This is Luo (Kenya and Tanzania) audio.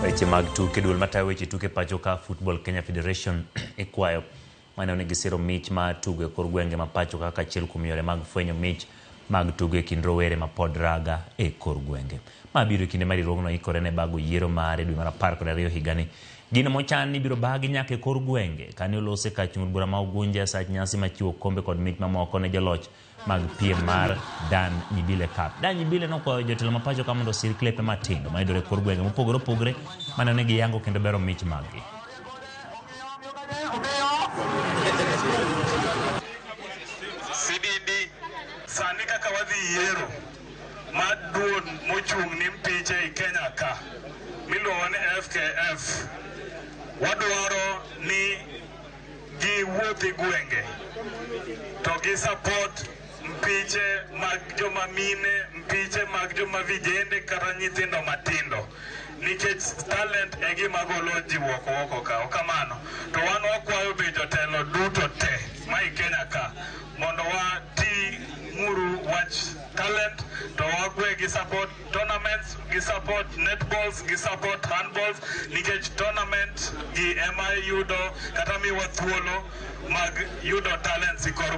Weche mag tuke. Duol matayo weche tuke pacho ka, Football Kenya Federation, ikwayo maneno ni gisiro mich mar tugo e kor gwenge ma pacho kaka achiel kuom yore mag fwenyo mich mag tugo e kind rowere ma pod raga e kor gwenge. Ma biro e kinde ma riwruogno ikore ne bago yiero mare dwe mar 12 higani. Gino mochan ni ibiro bagi nyaka e kor gwenge. Kane olose kar chung' od bura ma Ugunja e sach nyasi mar chiwo kombe kod mich mamoko ne joloch mag piem mar Dan Nyibile Cup. Dan Nyibile nokwayo jotelo ma pacho ka mondo osir klepe matindo mayudore e kor gwenge mopogore opogore maneno ni giyango kendo bero mich maggi. CDD sani kaka wadhi yiero mar duol mochung' ni mpiche ei Kenya ka miluongo ni FKF, wadwaro ni giwuoth e gwenge to gi support mpiche mag joma mine, mpiche mag joma vijende kata nyithindo matindo, nikech talent e gima golo ji oko oko ka. Okamano to wan wakwayo be jotelo duto te ma i Kenya ka mondo wati muru wach talent to wagwe gi support tournaments, gi support netballs, gi support handballs, nikech tournament gi ema yudo kata miwa thuolo mag yudo talents i kor